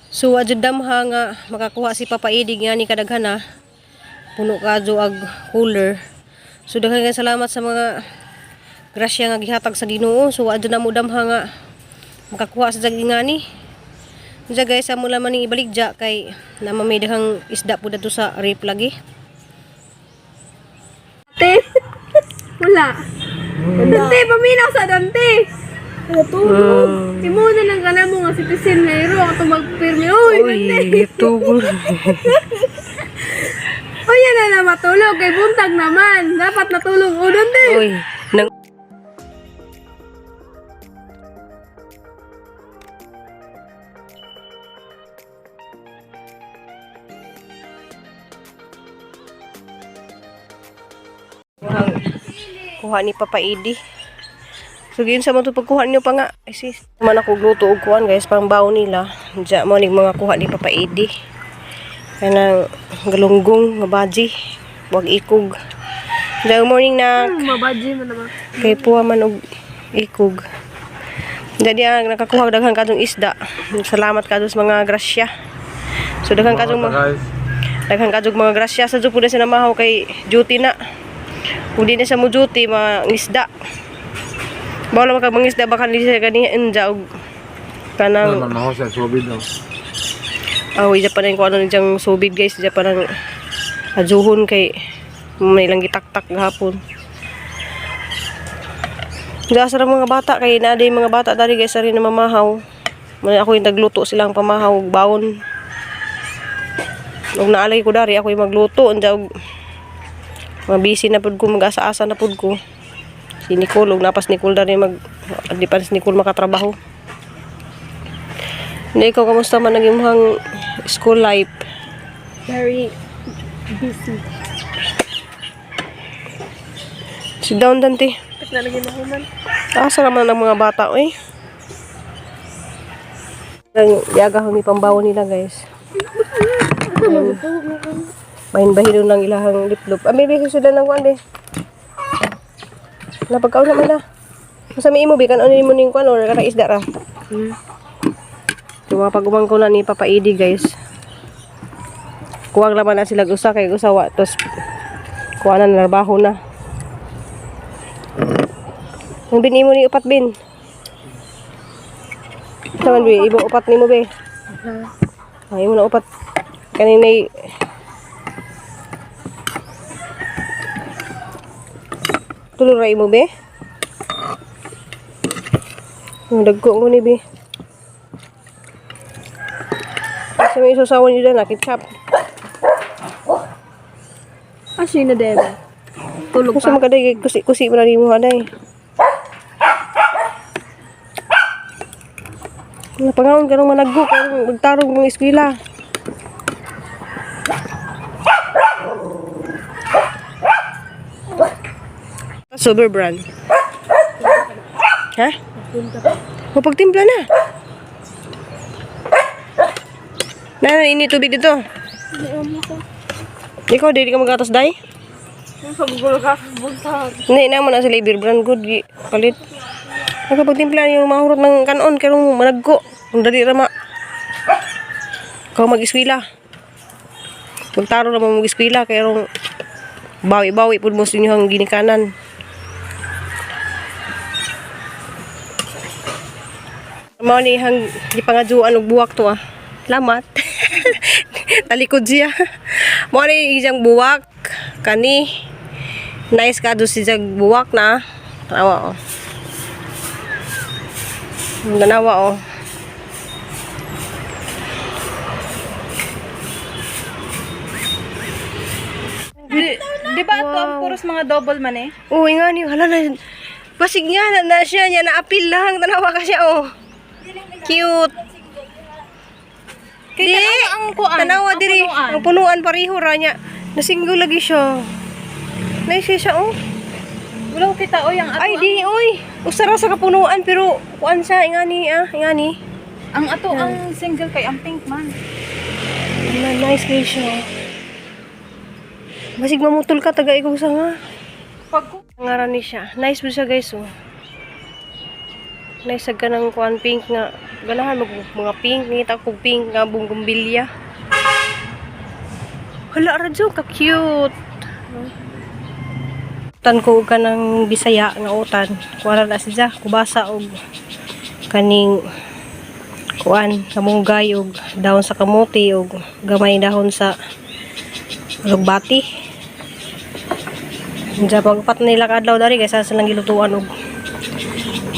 So adyo damha nga makakuha si Papa Idig nga ni kadaghan na puno kadyo ag cooler. So daghan kay salamat sa mga grasya nga gihatag sa Ginoo. So adyo na mo damha nga makakuha sa jag ngani. Diya guys, amo laman ning ibaligya kay namamay daghang isda po dadto sa reef lagi. Te. Wala. Dante, paminaw sa Dante. Natulog. Imo na lang ka na mo nga citizen nga iro ato magpirmi. Uy, Dante. tugol. Uy, yan na na matulog kay buntag naman. Dapat natulog o Dante. Uy, nang Kuha ni Papa Idi. So giyon sa mga pagkuha niyo pa nga. Ay sis, man ako gluto og kuan guys pang baon nila. Diya mo ning mga kuha ni Papa Idi. Kanang galunggong nga baji, wag ikog. Good morning na. Mabaji man naman. Kay puwa man og ikog. Jadi ang nakakuha og daghan kadtong isda. Salamat kadto sa mga grasya. So daghan kadtong mga guys. daghan kadtong mga grasya sa jud pud na siya namahaw kay duty na. Kung di na siya mo duty mga isda. Bawal man kag mangisda baka di siya gani inja og kanang Naman ako sa subid daw. aw oh, pa na yung kung ano niyang subid guys, ija pa nang ajuhon kay may lang gitaktak gahapon. Gasa ng mga bata kay na mga bata dali guys sa rin na mamahaw. Muna ako yung nagluto silang pamahaw og baon. Ug naalay ko dari ako yung magluto anja og mga busy na pud ko, mag-asa-asa na pud ko. Si Nicole ug napas Nicole dari mag di pa si Nicole makatrabaho. Hindi, ikaw kamusta man ang imong school life? Very busy. Sit down, Dante. Pit na lagi mahuman. Asa naman ang mga bata, eh. Ang yaga ni pambawo nila, guys. Bahin-bahin lang ilahang liplop. Ah, maybe sila ng kuan, be. Napagkaon naman na. Masa may imo, be? Kanon mo ning kuan or kanang isda ra? Yung mga pagumangko na ni Papa Idi, guys. Kuwang laman na sila usa kay usa wa tos kuha na narbaho na. Ang bin imo ni upat bin. Taman bi ibo upat nimo be. Ay imo na upat kaninay Tulo ra imo be. Ang dagko mo ni be. Sa may isusawan niyo na ketchup. Ah, sino debe? Tulog Kusa pa. makaday kusi kusi mo na nimo aday. Napangaon ka ng managgo karong magtarong mong eskwela. Sober brand. Ha? Mapagtimpla na. Na, ini tubig dito. Ikaw, dili ka magatas, day? Paggulo ka, buntag. Hindi na mo na sila beer brand good gi palit. Nagpagtimpla yung mahurot ng kanon karong managko. Ang dali ra ma. Ikaw mag-eskwela. Magtaro na mo mag-eskwela kay rong bawi-bawi pud mo sa inyong ginikanan. Mao ni hang gipangaduan og buwak to ah. Lamat. Talikod siya. Mao ni isang buwak kani. Nice ka do si jag buwak na. Tanawa oh. Tanawa oh. Di ba ito ang puros mga double man eh? Uy nga ni hala na. Basig nga na, na siya niya na-appeal lang. Tanawa ka siya oh. Cute. Kay Di, tanawa ang kuan, Tanawa ang diri. punuan. Ang punuan pareho ra niya. Nasingle lagi siya. Nice siya oh. Wala ko kita oy ang ato. Ay di oy. Usa ra sa kapunuan pero kuan siya ingani ah, ingani. Ang ato ang single kay ang pink man. Na, nice kayo siya. Basig mamutol ka taga ikaw sa nga. Pag Ngaran ni siya. Nice po siya guys oh. Nice ka ng kuan pink nga ganahan mag mga pink, ngita ko pink nga bonggambilya. Hala ra jud ka cute. Utan ko og kanang Bisaya nga utan. Kuan na siya kubasa og kaning kuan kamunggay og dahon sa kamote og gamay dahon sa rugbati. Diya pagpat nila kaadlaw dari kaysa silang gilutuan og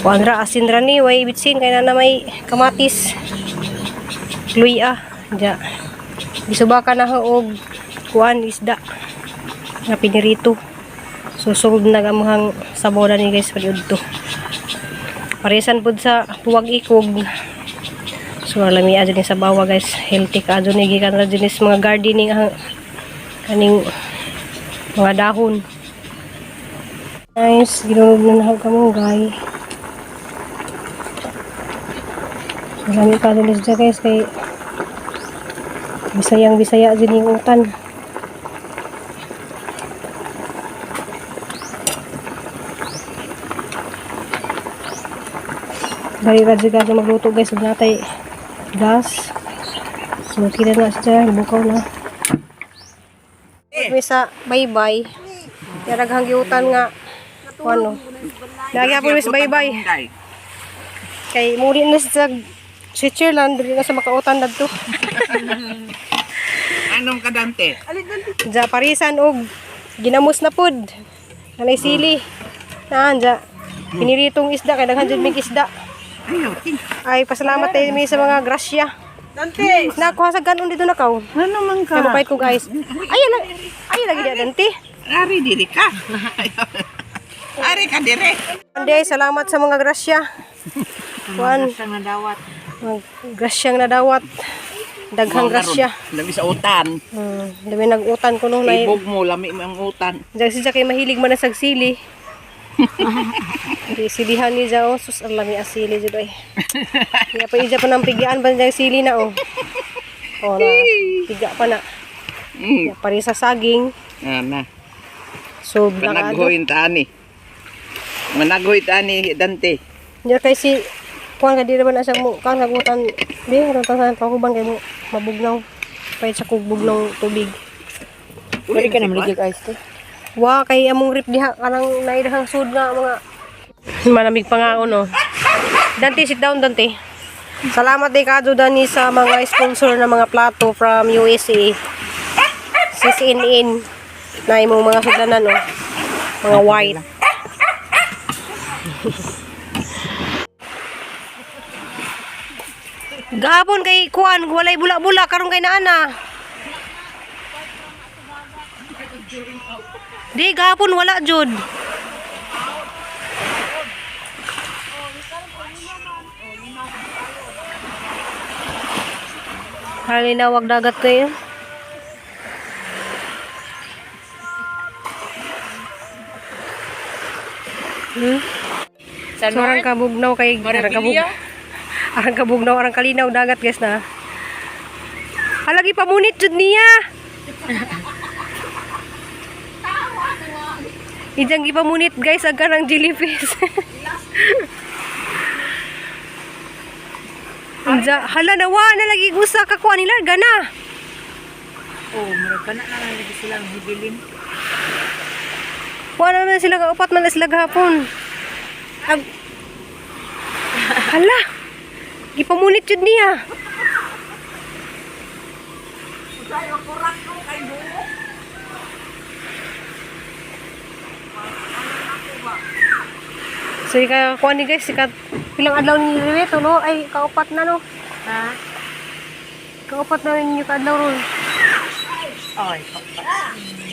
kuan ra asin ra ni way bitsin kay na may kamatis. Luya diya. Gisubaka na ho og kuan isda nga pinirito. Susulod na gamuhang sabaw na ni guys pag-udto. Paresan pud sa puwag ikog. So lami adyo ni sa bawa guys. Healthy ka adyo ni gikan ra dyan is mga gardening ang kaning mga dahon. Nice, ginunog na na kamunggay. So lami ka adyo ni siya guys kay Bisayang Bisaya din yung utan. Dali ra jud ka magluto guys ug natay gas. So kila na siya, bukaw na. Mi sa bye-bye. Yaraghang giutan nga ano. Lagi po mi sa bye-bye. Kay muli na sa Switzerland dili na sa makautan dadto. Anong kadante? Dya parisan og ginamos na pud. Kanay sili. Naan dya. Piniritong isda kay daghan jud mig isda. Ayaw, ting. Ay pasalamat tayo mi sa mga grasya. Dante! Nakuha sa ganon dito na kaw. Ano man ka? Kay mapait ko guys. Ay ala, ay lagi di Dante. Ari diri ka. Ari ka dire. Ande, salamat sa mga grasya. Kuan, nadawat. mga grasyang nadawat. Daghang grasya. Lami sa utan. Dami nag-utan ko no na. Ibog mo lami mo ang utan. Diyan siya kay mahilig man na sa sili. Di silihan ni Jao, sus ang lami ang sili jud oy. Kaya pa ija pa ng pigaan ba niyang sili na oh. Oh na, piga pa na. Ya, pari sa saging. Ana. So, nakaano. Managhoy tani. Managhoy tani Dante. Diyan kay si kuan ka di naman na siya mo kuan kagutan. Di ron ta sa pakuban kay mo mabugnaw. Pahit sa kugbugnaw tubig. Pwede ka na maligig ice tea. Wa kay among rip diha kanang naidahang sud nga mga malamig pa nga no. Dante, sit down Dante. Salamat din kadyo Dani sa mga sponsor ng mga plato from USA. Si CNN na imong mga sudlanan no. Mga white. Gahapon kay kuan walay bula-bula karon kay naana. Di gahapon wala jud. Halinawag dagat kayo. Hmm? Sa So, arang kabugnaw kay arang kabug. Arang kabugnaw, arang kalinaw dagat guys na. Halagi pamunit jud niya. Ijang gipamunit guys ang kanang jellyfish. Unja, hala na wa na lagi gusa ka kuha nila gana. Oh, murag kana na lang lagi silang hibilin. Kuha na man sila kaupat man na sila gahapon. Ag Hala. Gipamunit jud niya. So ika kuha ni guys, ika pilang adlaw ni Ribeto no ay kaupat na no. Ha? Kaupat na ninyo kaadlaw ron. Ay, kapat.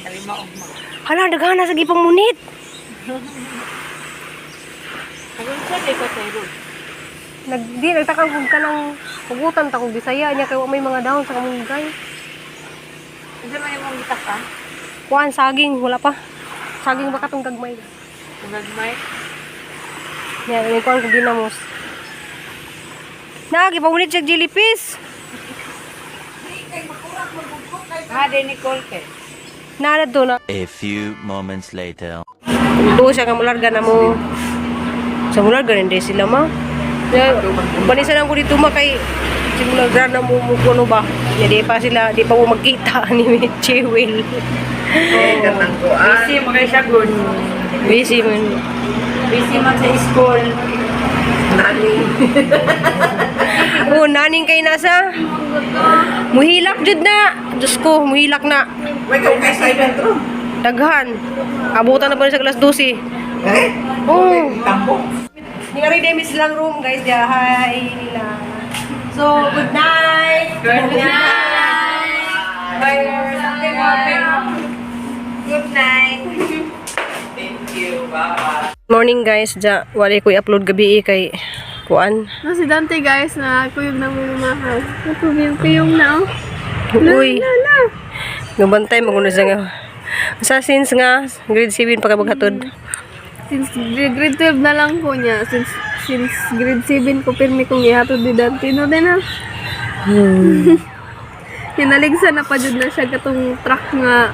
Kalima og mga. Hala, daghan na sa gipamunit. Karon sa di ko tayo. Nag di nagtakang kog kanang pugutan ta kog Bisaya niya kay wa may mga dahon sa kamunggay. Unsa man imong gitaka? Kuan saging wala pa. Saging ba katong gagmay? Gagmay. Niya may kuan kog ginamos. Na gipamunit siya jellyfish. Ha, di Nicole kay. Na na na. A few moments later. Tuo siya nga mularga na mo. Sa mularga hindi sila ma. Ya, balisa lang ko dito ma kay simula grana mo mo kuno ba. Ya, di pa sila, di pa mo magkita ni Chewil. Eh, kanang kuan. Busy mo kayo siya good. Busy man. Busy man sa school. Nani. Oh, naning kay nasa. Muhilak jud na. Diyos ko, muhilak na. May kung kay Simon bro. Daghan. Abutan na pa rin sa alas 12. Eh? Oh. Tambo. Ni nga rin silang room guys. Diya, hi nila. So, good night. Good night. Bye. Good night. Thank you. Bye-bye. Morning guys, ja wala ko i-upload gabi eh, kay kuan. No, si Dante guys, na kuyog na mo lumahal. Kuyog na oh. Uy, La, la. gabantay mo kuno siya nga. Sa since nga grade 7 pa ka maghatod. Since grade 12 na lang ko niya. Since grade 7 ko pirmi kong ihatod ni Dante. No, din na. Hinaligsan na pa jud na siya katong truck nga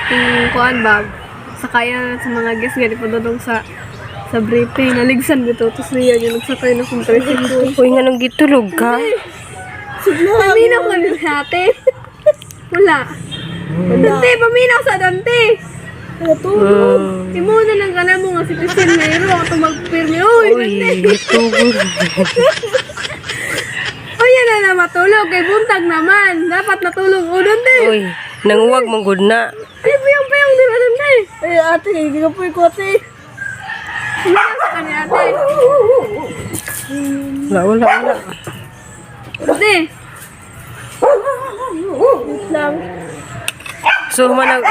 kung kuan ba sakaya sa mga guest gani pa dodong sa briefing naligsan bitaw tapos niya yung nagsakay na kong tricycle. Uy, nga nang gitulog ka. Paminaw ka ni ate. Wala. Dante, paminaw sa Dante. Natulog. Imo na lang ka na mo nga citizen na iro ako magpirmi. Uy, Uy, Dante. gitulog. Uy, yan na na matulog. Kay buntag naman. Dapat natulog. O, Dante. Uy, nanguwag mong good na. Ay, puyong-puyong, di ba, Dante? Ay, ate, hindi ka puy ko, ate. Hindi ka sa kanya, ate. Wala, wala, wala. Dante. Wait lang. So, manag...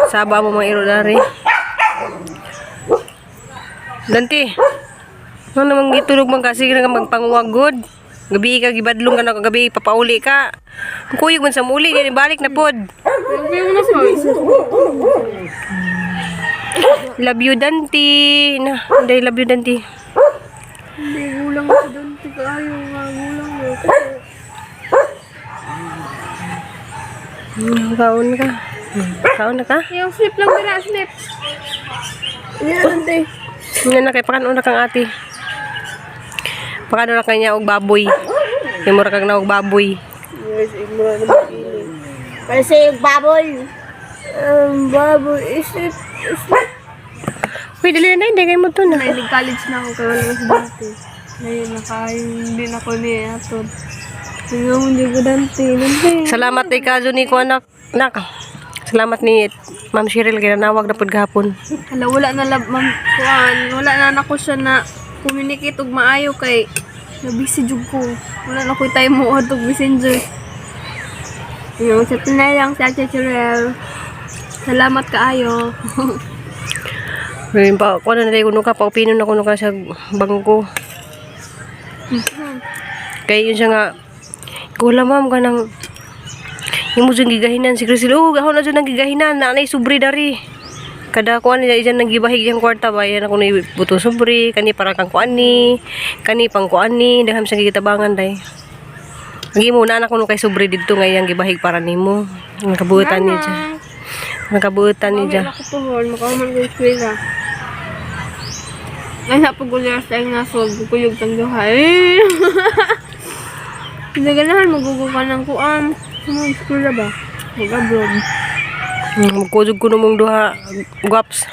Saba mo mga iro dari. Dante. Ano namang gitulog man kasi nga magpanguwag good. Gabi ka gibadlong ka na gabi papauli ka. Ang Kuyog man sa muli yan balik na pod. Puyong na po. Love you Dante. Na, hindi love you Dante. Hindi, gulang ako Dante. Kaayo nga, gulang mo. Kaon ka. Kaon na ka? Yung slip lang dira, slip. Yan, Dante. Nga na kay pakanon na kang ate. Pakanon na kanya og baboy. Kay mura kag na og baboy. Yes, igmura na mag-inig. Kasi yung baboy. Ang baboy, isip, isip. Uy, dali na hindi kay mo to na. Ay, nag-college na ako, kaya wala na si Dante. Ngayon, nakain din ako ni Aton. Tingnan mo, hindi ko Dante. Dante. Salamat kay Kazo ni ko anak. Nak. Salamat ni Ma'am Cheryl kay nanawag na pud gahapon. Hala, wala na lab, ma'am, kuan. Wala na nako siya na communicate og maayo kay na busy jud ko. Wala na ko'y time mo og messenger. Yung sa na lang sa Ate Cheryl. Salamat kaayo. Ngayon pa, kuno na kuno ka, paupinon na kuno ka sa bangko. Kay yun siya nga, Kula ma'am ka nang imo dyan gigahinan si Crisel. Oh, gahon na dyan ang gigahinan. Naanay sobre dari. Kada kuan nila dyan nang gibahig yung kwarta ba. Yan ako ni buto sobre. Kani para kang kuan ni. Kani pang kuan ni. Daham sa gigitabangan day. Lagi mo na ako kay sobre didto nga iyang gibahig para nimo. Ang kabuutan niya dyan. Ang kabuutan niya dyan. Wala ko pohon, makahuman ko eskwela. Ay, napagulyas tayo nga so, kuyog tang duha. Eh. Hindi ganahan, magugo ka ng kuan. Ano, eskwela ba? Mag-abroad. Magkudog ko mong duha, guwaps.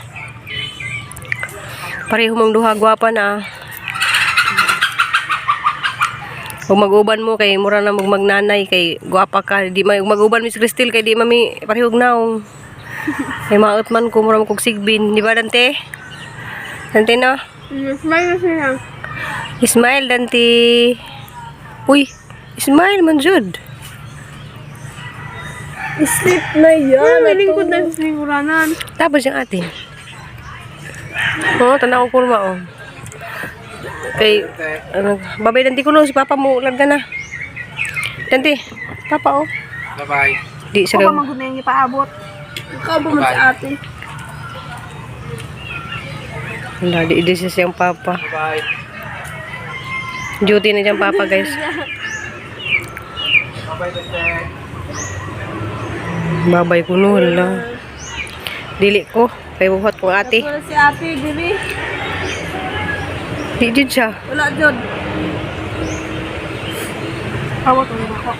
Pareho mong duha, gwapa na. Kung mag-uban mo kay mura na mong magnanay kay gwapa ka di may mag-uban Miss Cristel kay di mami pareho og naong. Kay maot man ko mura mo kog sigbin, di ba Dante? Dante no? Smile na siya. Smile Dante. Uy, smile man jud. Sleep na yan. May lingkod na sa lingkuranan. Tapos yung ate. Oo, tanaw ko kurma, oh. Kay, ano, babay Dante ko no, si Papa mo, larga na. Dante, Papa, oh. Bye-bye. Di siya Ako gag- magod na yung ipaabot. Ikaw ba man sa ate? Wala, di siya siyang Papa. Bye-bye. Duty na siyang Papa, guys. Bye-bye, Dante. Babay ko no, wala. Dili ko, kay buhat kong ate. Wala si ate, dili. Di jud siya. Wala jud. Hawak ko na ako.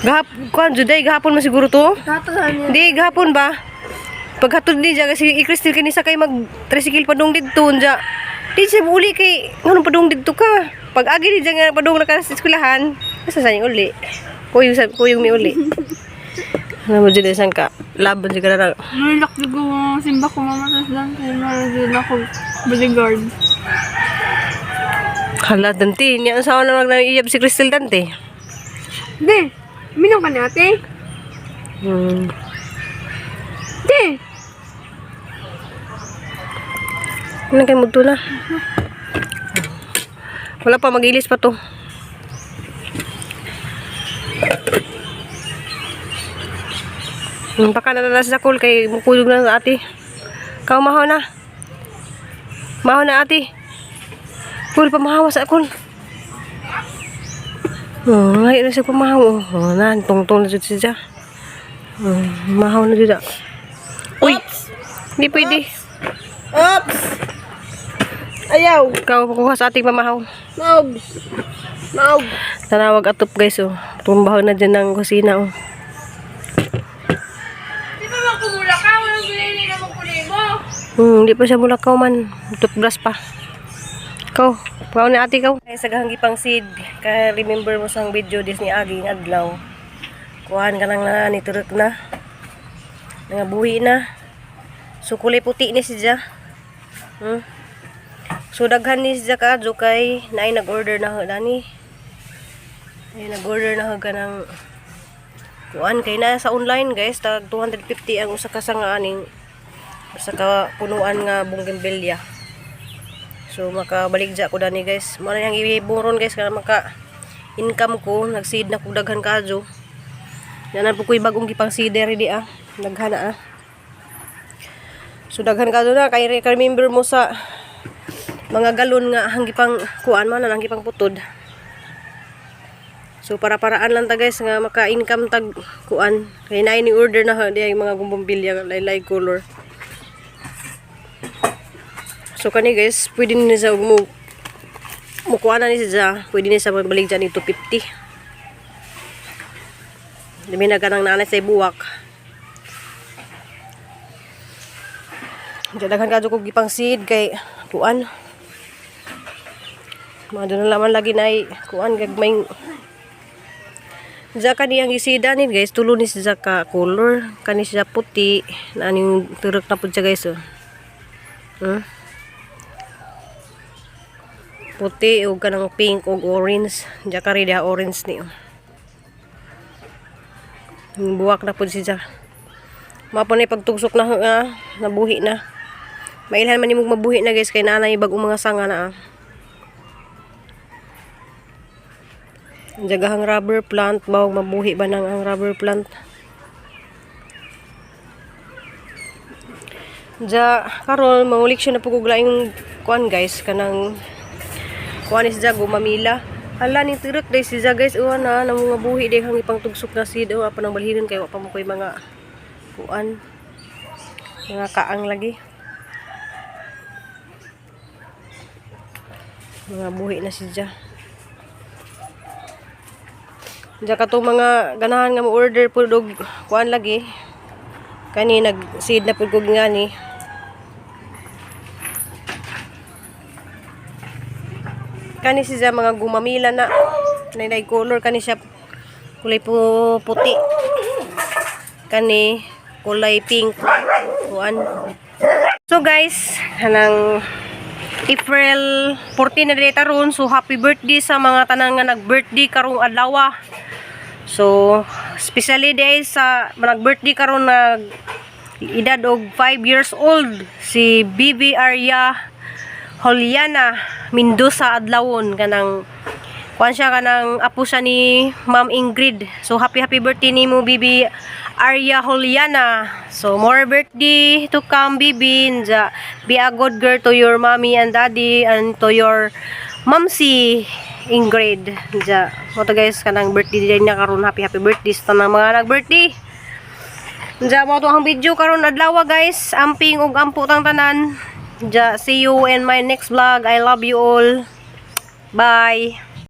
Gahap kuan jud ay gahapon man siguro to. Katasan niya. Di gahapon ba? Paghatod ni siya kasi i-Crystal kini sa kay mag tricycle padung didto unja. Di siya uli kay nganong padung didto ka. Pag agi ni siya nga padung na ka sa eskwelahan, asa sa uli. Kuyog sa kuyog mi uli. Ano mo jud isan ka? Laban jud ka na lang. Nulak jud ko mga simba ko mama tas lang kay mara jud ako bodyguard. Hala dante, niya ang sawa na mag iyab si Crystal dante. Di, minom ka ni ate. Di. Ano kay mudto na? Wala pa, mag-ilis pa to. Baka na sa sakol kay mukuyog na sa ate. Kau mahaw na. Mahaw na ate. Kul, pamahawa sa akol. Oh, ngayon na siya pamahaw. Oh, na, tungtong na jud siya. Oh, mahaw na jud. Uy, hindi pwede. Oops! Ayaw! Ikaw, kukuha sa ating pamahaw. Maog! Maog! Tanawag atop guys oh. Tumbaho na dyan ng kusina oh. Di ba magkumula ka? Walang ginili na magkuli mo. Hindi pa siya mulakaw man. Toothbrush pa. Ikaw, ikaw na ate ikaw. Ay, sa gahanggi pang seed, kaya remember mo sang video Disney aging adlaw. Kuhaan ka lang na, niturok na. Nangabuhi na. So kulay puti ni siya. So daghan ni siya kaadyo kay naay nag-order na ho dani. Ay nag-order na ho ka ng kuan kay na sa online guys tag 250 ang usa ka sanga aning usa ka punuan nga bougainvillea. So makabaligya ko dani guys. Mo na yang iburon guys kana maka income ko nagseed na ko daghan kaadyo. Nanan po ko'y bagong gipang seeder di ah. Daghan na ah. So daghan kaadyo na kay remember mo sa mga galon nga hanggipang kuan man na hanggipang putod. So para-paraan lang ta guys nga maka-income tag kuan. Kay naay ni order na di ay mga bumbilya laylay color. So kani guys, pwede ni sa mo mukuha na ni siya, pwede ni sa mabaligya ni 250. Dami na kanang nanay sa buwak. Diyan daghan kadto kog gipang seed kay kuan. Mga doon na laman lagi na kuan gagmay. Diya kani ang isida ni guys, tulo ni siya ka color, kani siya puti, na aning turok na pud siya guys oh. Puti ug kanang pink ug orange. Diya ka rin diha orange ni oh. Yung buwak na pud siya. Mapo na pagtugsok na nga, nabuhi na. Mailhan man nimog mabuhi na guys kay naanay bag-ong mga sanga na ah. Ang jagahang rubber plant, bawag mabuhi ba nang ang rubber plant? Ja, karon mangulik siya na pugugla yung kuan guys, kanang kuan is ja gumamila. Hala ni tirok day si ja guys, uwa na namungabuhi day hang ipang tugsok na sid, uwa pa nang balhinon kay wa pa mo koy mga kuan. Mga kaang lagi. Mga buhi na si ja. Diya ka tong mga ganahan nga mo order pud og kuan lagi. Kani nag-seed na pud kog ngani. Kani siya mga gumamila na nainay color kani siya kulay pu puti. Kani kulay pink. Kuan. So guys, kanang April 14 na dito ron. So happy birthday sa mga tanan nga nag-birthday karong adlaw. So especially day sa nag-birthday karon nag edad og 5 years old si Bibi Arya Juliana Mendoza Adlawon kanang kuan siya kanang apo siya ni Ma'am Ingrid. So happy happy birthday nimo Bibi Arya Juliana. So more birthday to come Bibi. Nja, be a good girl to your mommy and daddy and to your momsi Ingrid. Nja, mo to guys kanang birthday din niya karon, happy happy birthday sa tanang mga nag-birthday. Nja mo to ang video karon adlaw guys. Amping ug ampo tang tanan. Ja, see you in my next vlog. I love you all. Bye.